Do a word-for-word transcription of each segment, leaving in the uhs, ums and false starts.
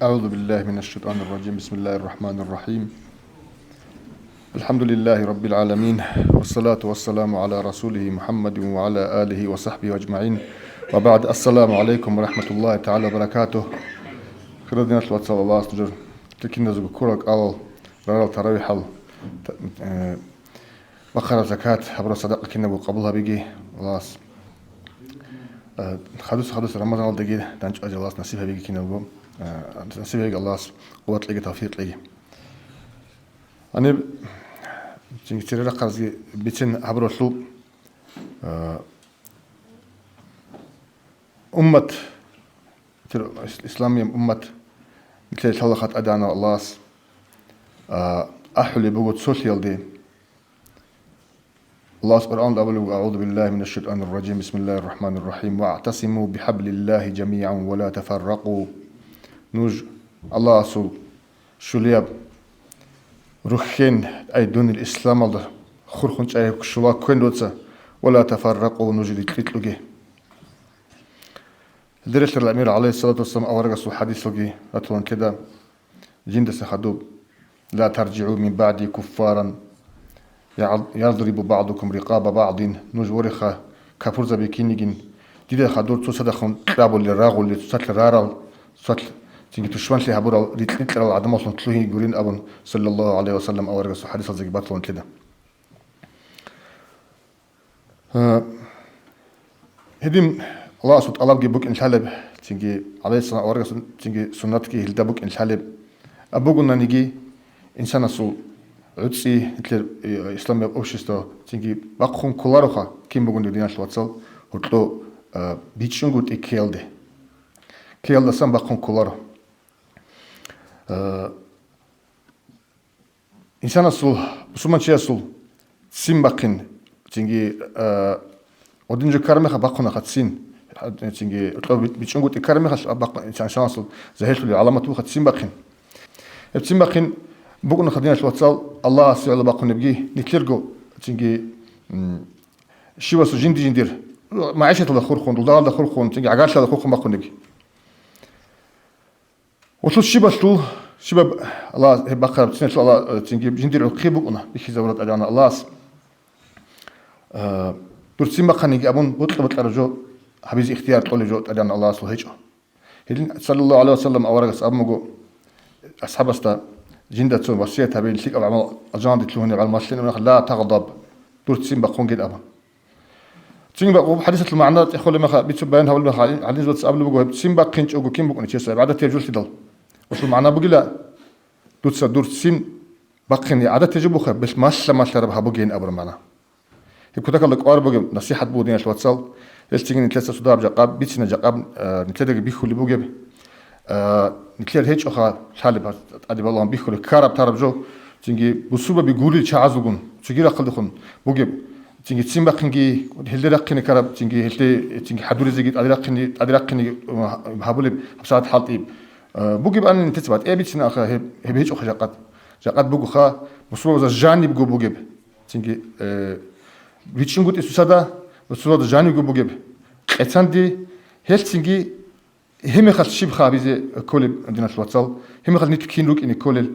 أعوذ بالله من الشيطان الرجيم. بسم الله الرحمن الرحيم. الحمد لله رب العالمين. والصلاة والسلام على رسوله محمد وعلى آله وصحبه أجمعين. وبعد. السلام عليكم ورحمة الله تعالى وبركاته. Хирал диналъул вацал, Аллагьас нужер киназего ккурал кӀалал, рарал таравихӀал, та-, э, бахъараб закат, гьабураб садакъа кинабго къабул гьабиги Аллагьас. Э, хадус-хадус Рамазаналдаги данчӀвазе Аллагьас насиб гьабиги кинабго, э, насиб гьабиги Аллагьас къуват кьеги тавфикъ кьеги. Гьаниб цинги цере рахъарзги бицин гьабуралъул, э, уммат, тир-, ис-, исламияб уммат, нилъер лъала хатӀа дана Аллагьас, а, ахӀулеб буго цолъиялде. Аллагьас Къуръаналда абулеб: «أعوذ بالله من الشيطان الرجيم. بسم الله الرحمن الرحيم. واعتصموا بحبل الله جميعا ولا تفرقوا». Нуж Аллагьасул щулияб рухьен, ай дунил исламалда хурхун чӀай щула кквен дуца, «ولا تفرقوا», нуж рикь-рикьуге. Гьелдерелъ Амир, гӀалайгьиссалату вассалам, аварагасул хадисалги ратулан кеда, жиндаса хадуб: «لا ترجعوا من بعدي كفارا يضرب بعضكم رقاب بعض». Нуж вореха капурзаби кинигин, дида хадур цоцадахун кьабулел, рагъулел, цоцалъ рарал, цоцалъ цинги тушманлъи гьабурал, рикь-рикьарал гӀадамаллъун лъугьин гурин абун, саллаллагьу гӀалайгьи ва саллам, аварагасул хадисалзаги батулан кеда. Э, гьедин Аллагьасул тӀалабги букӀин лъалеб, цинги гӀалайгьиссалам аварагасул цинги суннатги гьелда букӀин лъалеб. Абугунаниги, инсанасул гӀуцӀи, нилъер, э, исламияб общество цинги бахъун кколароха, кин бугониги, диналъул вацал, гьоркьо, э, бичӀчӀунгутӀи ккеялде. Ккеялдасан бахъун кколаро. Э, Инсанасул, мусулманчиясул ццин бахъин, цинги, а, гьадин жо ккараб мехалъ бахъунаха ццин, цинги кьо бичӀчӀунгутӀи ккараб мехалъ бахъун, инсанасул загьирлъулеб гӀаламат бугоха ццин бахъин. Гьеб ццин бахъин букӀунаха, диналъул вацал, Аллагьасе гӀоло бахъунебги, нилъерго, цинги, м, щивасул жинди-жиндир, магӀишаталда хурхун, дулдалалда хурхун, цинги гӀагарлъиялда хурхун бахъунебги. Гьелъул щибалъул, щибаб Аллагьас гьеб бахъараб цциналъул Аллагь, э, цинги жиндир гӀурхъи букӀуна, бихьизабураб тӀадегӀанав Аллагьас. Э, дур ццин бахъаниги абун, бокьа-бокьараб жо гьабизе ихтияр кьолеб жо тӀадегӀанав Аллагьасул гьечӀо. Гьедин, саллаллагьу гӀалайгьи ва саллам, аварагас абун буго асхӀабасда, жинда цо васият гьабе, лъикӀаб гӀамал, алжаналде лъугьунеб гӀамал малъинаб мехалъ, «لا تغضب», дур ццин бахъунгин абун. Цин бакъ-, хадисалъул магӀна цӀехолеб мехалъ, бицун баян гьабулеб мехалъ, гьадин, гьадин, абулеб буго, гьеб ццин бахъинчӀого кин букӀунев чиясда гӀибадат гьаб жолъидал. Гьелъул магӀна бугила, дуца дур ццин бахъине гӀадат гьаб жо бугеб, бел малъа-малъараб гьабугейин абураб магӀна. Гьеб кутакалда кӀвар бугеб насихӀат буго, диналъул вацал, гьелъ цинги нилъеца цо дагьаб жакъа бицина, жакъа, э, нилъедаги бихьулеб бугеб. А, нилъер гьечӀоха лъалеб, тӀаде балагьун бихьулеб, ккараб-тараб жо, цинги бусурбаби гурел чагӀазулгун, цоги рахъалдехун бугеб, цинги ццин бахъинги, гьелде рахъине ккараб, цинги гьелде, цинги хӀадуризеги тӀаде рахъине, тӀаде рахъинеги, а, гьабулеб гьабсагӀат хӀалтӀи, а, бугебани нилъеца батӀияб бицина аха, гьеб, гьеб гьечӀоха жакъат. Жакъат бугоха бусурбабазда жанибго бугеб, цинги, э, бичӀчӀунгутӀи цоцазда, бусурбабазда жанибго бугеб къецанде, гьелъ цинги Гьеб мехалъ щиб гьабизе кколеб, диналъул вацал? Гьеб мехалъ нилъ кин рукӀине кколел?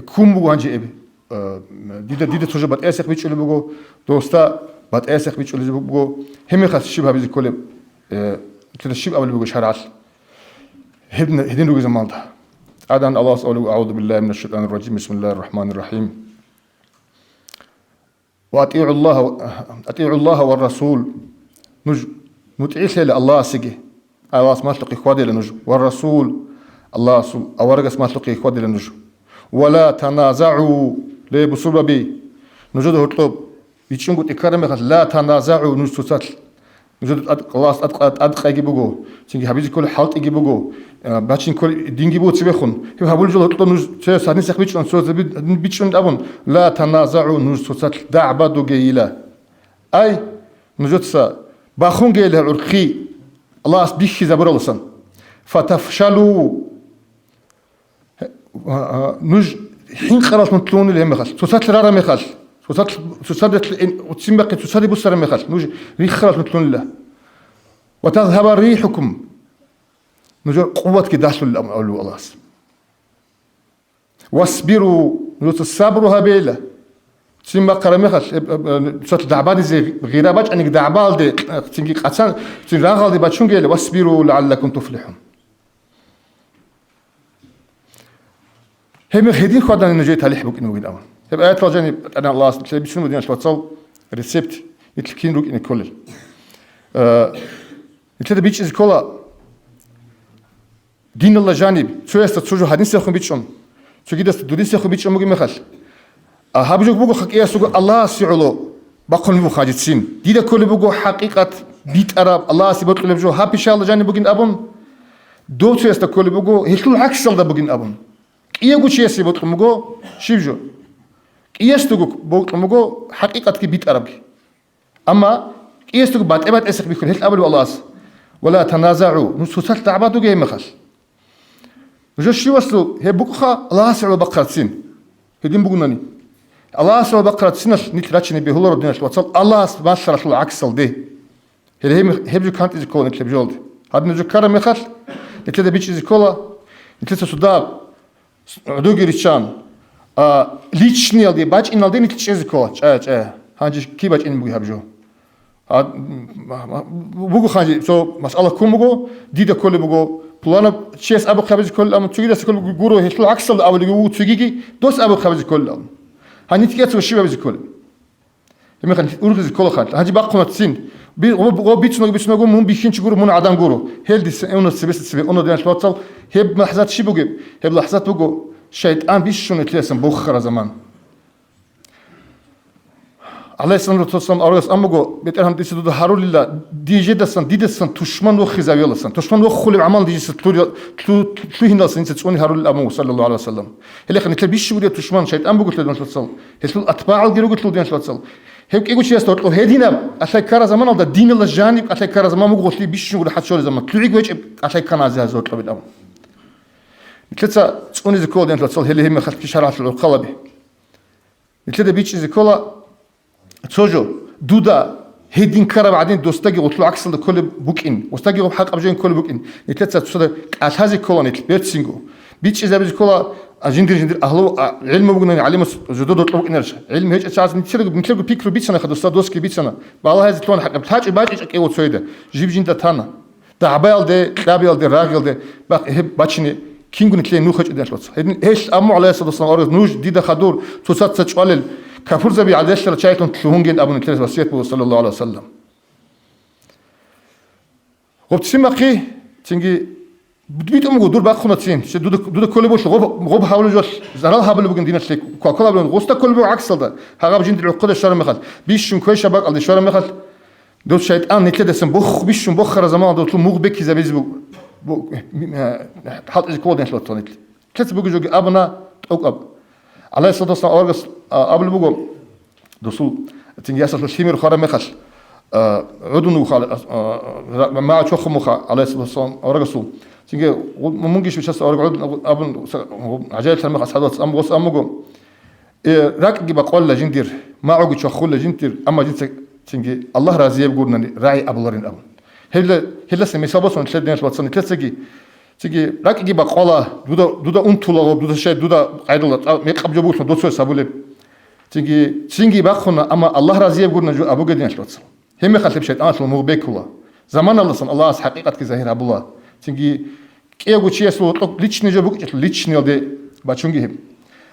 Ккун буго гьанже эб, э, дида, дида цо жо батӀияб цех бичӀчӀулеб буго, досда батӀияб цех бичӀчӀулеб буго. Гьеб мехалъ щиб гьабизе кколеб? Э, дида щиб абулеб буго шаргӀалъ? Гьеб-, гьедин ругел заманалда. ТӀадегӀан Аллагьас абулеб: «أعوذ بالله من الشيطان الرجيم. بسم الله الرحمن الرحيم. وأطيعوا الله، أطيعوا الله والرسول». Нуж мутӀигӀлъейила Аллагьасеги, Аллагьас малъухъе хьвадейила нуж, والرسول, Аллагьасул аварагас малъухъе хьвадейила нуж. «ولا تنازعوا», ле, бусурбаби, нужеда гьоркьоб бичӀчӀунгутӀи ккараб мехалъ, «لا تنازعوا», нуж цоцалъ, нужеда тӀад-, Аллагьас тӀад-, тӀадкъайги буго, цинги гьабизе кколеб хӀалтӀиги буго, а, бачин кколеб динги буго цебехун. Гьеб гьабулеб жо гьоркьоб нуж цояс гьадин цех бичӀчӀун, цояс гьадин бичӀчӀун абун, «لا تنازعوا», нуж цоцалъ дагӀбадугейила. Ай, нужеца бахунгейила гӀурхъи Аллагьас бихьизабуралдасан. «فتفشلوا», нуж хӀинкъараллъун лъугьунел гьеб мехалъ, цоцалъ рараб мехалъ, цоцалъ, цоцадехъ ин-, ццин бахъин цоцаде буссараб мехалъ, нуж риххараллъун лъугьунила. «وتذهب ريحكم», нужер къуватги далъулел абун абулеб Аллагьас. Васбиру, нужеца сабру гьабейла. Цин бахъараб мехалъ, э, э, э, цоцалъ дагӀбадизе гъира бачӀаниги дагӀбалде, э, цинги къацан, цин рагъалде бачунгейила, васбиру лагӀаллакум туфлихӀун. Гьеб мех гьедин хьвадани нужее талихӀ букӀине бугин абун. Гьеб аятал жаниб тӀадегӀан Аллагьас нилъеда бицун бугин, диналъул вацал, рецепт, нилъ кин рукӀине кколел. Э, нилъеда бичӀчӀизе ккола, диналда жаниб, цоясда цо жо гьадинсехун бичӀчӀун, цогидасда дудинсехун бичӀчӀун бугеб мехалъ, а гьаб жо буго хӀакъикъаталда Аллагьасе гӀоло бахъун буго ханжицин. Дида кколеб буго хӀакъикъат битӀараб, Аллагьасе бокьулеб жо, гьаб пишаялда жаниб бугин абун, дов цоясда кколеб буго гьелъул гӀаксалда бугин абун. КӀиявго чиясе бокьун буго щиб жо? КӀиясдаго бокьун буго хӀакъикъатги битӀарабги. Амма кӀиясдаго батӀи-батӀиясехъ бихьун, гьелъ абулеб Аллагьас: «Ва ла таназагӀу», нуж цоцалъ дагӀбадуге гьеб мехалъ. Нужер щивасул гьеб букӀха Аллагьасе гӀоло бахъарабцин. Гьедин бугунани, Аллагьасе гӀоло бахъарабциналъ нилъ рачине бегьуларо, диналъул вацал, Аллагьас малъаралъул гӀаксалде. Гьеле гьеб, гьеб жо кантӀизе ккола нилъ гьеб жоялде. Гьадин нуж ккараб мехалъ, нилъеда бичӀчӀизе ккола, нилъеца цо дагьаб гӀодовги риччан, а, личниялде, бачӀиналде нилъ чӀезе ккола, чӀая, чӀая. Гьанже киб бачӀинеб бугеб гьаб жо? А, м, м, буго ханже цо масъала ккун буго, дида кколеб буго, пуланаб чияс абухъе гьабизе кколел, амма цогидаса кколеб буго, гуро, гьелъул гӀаксалда абулеб буго цогиги, дос абухъе гьабизе кколел. Гьаниб кӀияцаго щиб гьабизе кколеб? Гьебмехалъ ургъизе ккола ханлъи. Гьанже бахъуна цин. Би-, гъо-, гъо бицунеб, бицунеб мун бихьинчи гуро, мун гӀадан гуро. Гьел дица эвна цебеса цебе уна, диналъул вацал. Гьеб лахӀзат щиб бугеб? Гьеб лахӀзат буго шайтӀан бищун нилъеясан боххараб заман. ГӀалайгьиссалату вассалам аварагас ан буго, БетӀергьан, дица дуда гьарулила, дижедасан, дидасан тушман вохизавеласан. Тушман вохулеб гӀамал дижеса лъури-, лъу-, лъугьиналдасан дица цӀуни гьарулел абун, саллаллагьу гӀалайгьи ва саллам. Гьелехъа нилъер бищун бугеб тушман шайтӀан бугелъул, диналъул вацал. Гьелъул атбагӀалги ругелъул, диналъул вацал. Гьев кӀиго чиясда гьоркьоб гьединаб кӀалъай ккараб заманалда, диналда жаниб кӀалъай ккараб заман буго, гьелъие бищун гуро хӀад щолеб заман. ЛъугӀиги гьечӀеб кӀалъай ккана гьазие гьазул гьоркьобилан. Нилъеца цӀунизе ккола, диналъул вацал, гьеле гьебмехалъги шаргӀалъул гӀурхъалаби. Нилъеда бичӀчӀизе ккола цо жо, дуда гьедин ккараб гӀадин, досдаги гъулъул гӀаксалда кколеб букӀин, досдаги гъоб хӀакъаб жо кколеб букӀин. Нилъеца цода кӀалъазе ккола нилъ берцинго. БичӀчӀизабизе ккола, а, жиндир-жиндир агьлу, а, гӀилму бугони, гӀалимас жодор докьо букӀинарищ? ГӀилму гьечӀеб чагӀаз нилъерго, нилъерго пикру бицана, хадусда досги бицана. Балагьазе лъугьана хӀакъаб, лъачӀи бачӀичӀо кӀиго цояда, жиб жинда тана. ДагӀбаялде, кьабиялде, рагъиялде бахъ-, гьеб бачине кингун нилъее нух гьечӀо, диналъул вацал. Гьедин гьелъ абун гӀалайгьиссалату вассалам аварагас, нуж дида хадур цоцаца чӀвалел капурзаби гӀадиллъарал чагӀилъун лъугьунгейин абун нилъее васият буго, саллаллагьу гӀалайгьи ва саллам. Гъоб цин бахъи, цинги битӀун буго дур бахъуна цин. Щай дуда, дуда кколеб буго гъоб, гъоб гьавулеб жо, зарал гьабулеб бугин диналъе, квалквал гьабулеб бугин, гъосда кколеб буго гӀаксалда. Гьагъаб жиндир гӀухъуде щвараб мехалъ, бищун квешаб бакӀалде щвараб мехалъ, дос шайтӀан нилъедасан бох-, бищун боххараб заманалда досул мугъ бекизабизе бу-, бу-, э, хӀалтӀизе ккола, диналъул вацал, нилъ. Нилъеца бугеб жоги абуна тӀокӀаб. ГӀалайгьиссалату вассалам аварагас, а, абулеб буго, досул цинги ясалъул лъимер хвараб мехалъ, а, гӀодун вуха, а, а, ра-, магӀу чвахун вуха, гӀалайгьиссалату вассалам аварагасул. Цинги гъу-, мунги щив чияс авараг гӀодун абун, са-, гъу-, гӀажаиблъараб мехалъ садвац ам-, гъос ам буго. Э, ракӀги бакъвала жиндир, магӀуги чвахула жиндир, амма жинца цинги Аллагь разияб гурнани рагӀи абуларин абун. Гьелда, гьелдаса мисал босун нилъер, диналъул вацал, нилъецаги. Цинги ракӀги бакъвала, дуда, дуда унтулаго, дуда щай, дуда къайдала, цӀа-, мекъаб жо бугелъул доцояс гьабулеб. Цинги, цинги бахъуна, амма Аллагь разияб гурнани жо абуге, диналъул вацал. Гьебмехалъ гьеб шайтӀаналъул мугъ бекула. Заманалдасан Аллагьас хӀакъикъатги загьир гьабула. Цинги кӀиявго чиясул гьоркьоб личный жо букӀинчӀелъул, личныйялде бачунги гьеб.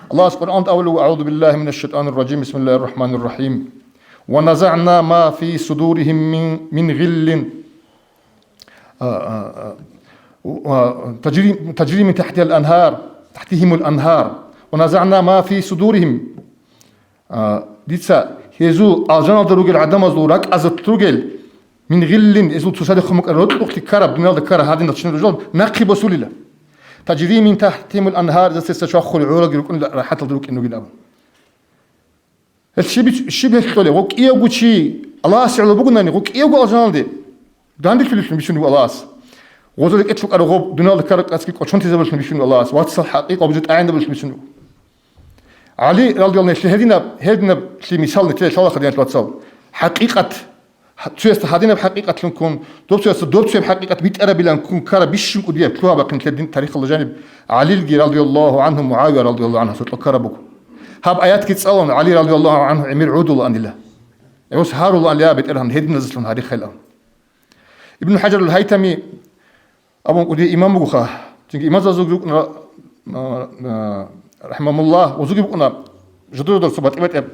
Аллагьас Къуръанда абулеб: «АгӀузу биллагьи минаш шайтӀанир ражим, бисмиллагьир рахӀманир рахӀим. Ва назагӀна ма фи судуригьим мин, мин гъиллин». А, а, а, ва таджри, таджри мин тахтигьал ангьар, тахтигьимул ангьар. Ва назагӀна ма фи судуригьим. А, дица гьезул алжаналда ругел гӀадамазул ракӀазда ругел, мин гъиллин, гьезул цоцадехун букӀараб рокьухълъи ккараб, дуниялда ккараб гьадинал чинал ружал нахъе босулила. Таджри мин тахтигьимул ангьар, дица гьесда чвахулел гӀоралги рукӀунила, рахӀаталда рукӀин ругин абун. Гьел щиб, щиб гьел кьолеб? Гъо кӀиявго чи Аллагьасе гӀоло бугунани, гъо кӀиявго алжаналде данделъулелъун бицунеб буго Аллагьас. Гъоза рекӀелъ рукӀараб гъоб дуниялда ккараб кӀацӀги кӀочонтизабулелъун бицунеб Аллагьас. Вацал хӀакъикъаб жо тӀагӀиндабулелъун бицунеб. ГӀали радияллагьу гьединаб, гьединаб лъи мисал нилъее лъала, диналъул вацал. ХӀакъикъат. Цоясда гьадинаб хӀакъикъатлъун ккун, доб цоясда доб цояб хӀакъикъат битӀарабилан ккун ккараб бищунго дияб лъугьа-бахъин нилъер дин тарихалда жаниб, ГӀалилги радияллагьу гӀангьу, МугӀавия радияллагьу гӀангьу соркъа ккараб буго. Гьаб аятги цӀалун, ГӀали радияллагьу гӀангьу гӀемер гӀодулаанила. ГӀус гьарулаанила БетӀергьан гьединазулъун гьарихъайилан. Ибн ХӀажарул Гьайтамиги абун кӀудияв имам бугоха. Цинги имамзабазулги рукӀуна, а, а, рахӀимагьумуллагь, гъозулги букӀуна жодор-жодор цо батӀи-батӀияб.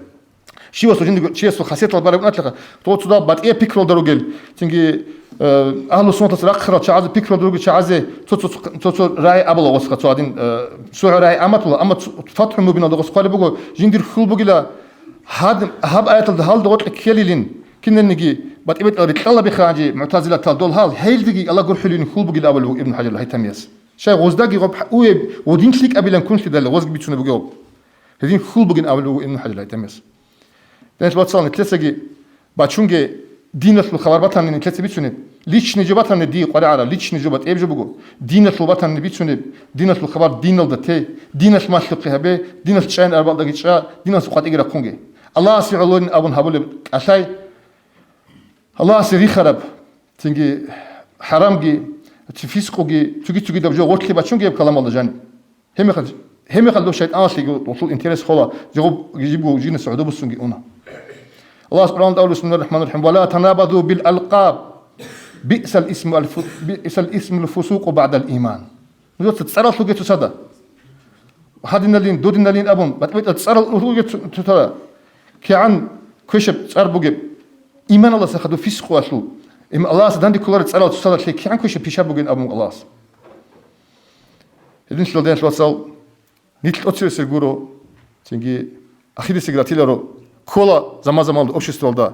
Щивасул жиндиего чиясул хасиятал бараб букӀунатлъаха, дов цо батӀияб пикруялда ругел. Цинги, э, агьлу-суннаталъ рахъарал чагӀазе, пикруялда ругел чагӀазе цо-цо, цо-цо рагӀи абула гъосха цо гьадин, э, цо рагӀи аматула, амма цо-, Фатхул Мубиналда гъос хъвалеб буго, жиндир хьул бугила, гьад-, гьаб аяталда гьалда гъоркье ккелилин, киналниги батӀи-батӀиял рикьалаби ханжи мугӀтазилатал дол гьал, гьелдеги Аллагь гурхӀулин хьул бугил абулеб буго Ибн ХӀажарул Гьайтамияс. Щай гъоздаги гъоб хӀа-, уеб ва дин лъикӀабилан ккунлъидал гъозги бицунеб бугеб. Гьедин хьул бугин абулеб буго Ибн ХӀажарул Гьайтамияс. Динал вацал, нилъесаги бачунге диналъул хабар батани нилъеца бицунеб. Личный жо батани дие къваригӀараб, личный жо батӀияб жо буго. Диналъул батани бицунеб, диналъул хабар диналда те, диналъ малъухъе гьабе, диналъ чӀайин арбалдаги чӀа, диналъ къватӀиги рахъунге. Аллагьасе гӀолорин абун гьабулеб кӀалъай, Аллагьасе рихараб, цинги хӀарамги, ци-, фискъуги, цоги-цогидаб жо гъорлъе бачунги гьеб каламалда жаниб. Гьебмехалъ, гьебмехалъ дов шайтӀаналъеги гъолъул интерес хола, жо-, жибго жинаса гӀодобусунги уна. Аллагьас Къуръаналда абула, бисмиллагьир рахӀманир рахӀим, «Ва ла танабазу бил алкъаб, биъсал исму аль-фу-, биъсал исмул фусукъу баъдал иман». Нужеца цӀарал лъуге цоцазда. Гьадиналин, додиналин абун, батӀи-батӀиял цӀарал лъуге цо-, цоцазда. КигӀан квешаб цӀар бугеб, иманалдаса хадуб фискъуялъул. Им Аллагьасда данде кколареб цӀарал цоцазда лъе кигӀан квешаб пиша бугин абун Аллагьас. Гьединлъидал, диналъул вацал, нилъ тӀоцевесел гуро, цинги ахирисеги ратиларо, ккола заман-заманалда обществалда,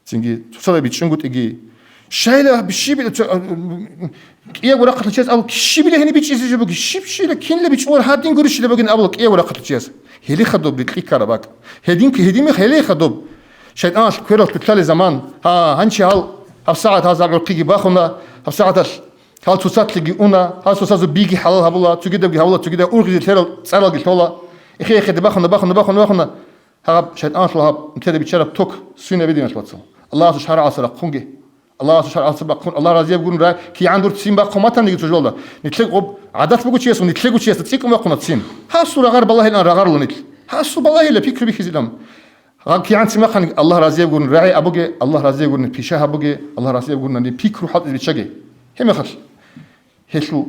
цинги цоцазда бичӀчӀунгутӀиги. Щайила щиб-, цо-, кӀиябго рахъалъ чияс абу, щибила гьениб бичӀчӀизе жо буги, щиб-, щила, кинила бичӀчӀулар, гьадин гурищила бугин абула кӀиябго рахъалъ чияс. Гьелихъа доб рикьи ккараб бакӀ. Гьедин, гьедин мех гьелихъа доб. ШайтӀаналъ кверал лъалеб заман. Гьа, гьанчи гьал, гьабсагӀат гьазаб гӀурхъиги бахуна, гьабсагӀаталъ гьал цоцалъиги уна, гьал цоцазул биги хӀалал гьабула, цогидабги гьабула, цогидаб ургъизе лъерал цӀаралги лъола. Эхе-эхеде бахуна, бахуна, бахуна, бахуна. Гьаб шайтӀаналъул гьаб нилъеда биччараб ток суйнаб, диналъул вацал. Аллагьасул шаргӀалъа рахъунги. Аллагьасул шаргӀалъа бахъун, Аллагь разияб гурун рай, кигӀан дур ццин бахъун батаниги цо жоялда. Нилъеда гъоб гӀадат буго чиясул, нилъего чиясда цӀикӀкӀун бахъуна ццин. Гьасул рагъар балагьилан рагъарула нилъ. Гьасул балагьила пикру бихьизилан. Гьаб кигӀан ццин бахъани, Аллагь разияб гурун рагӀи абуге, Аллагь разияб гурун пиша гьабуге, Аллагь разияб гурун пикру хӀалтӀизе биччаге. Гьебмехалъ гьелъул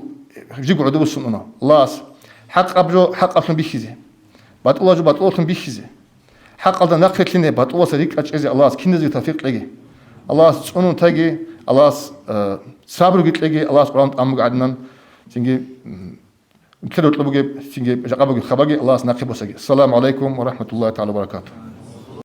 жибго гӀодобусун уна. Аллагьас хӀакъаб жо хӀакъаблъун бихьизе, батӀулаб жо батӀулаблъун бихьизе, хӀакъалда нахърилълъине, батӀуласа рикӀкӀад чӀезе Аллагьас киназеги тавфикъ кьеги. Аллагьас цӀунун тайги, Аллагьас, э, сабруги кьеги, Аллагьас Къуръан тӀамуги гӀадинан, цинги, м, киро кьабуги, цинги жакъа буги хабаги Аллагьас нахъе босаги. Ассаламу гӀалайкум ва рахӀматуллагьи тагӀала ва баракатугьу.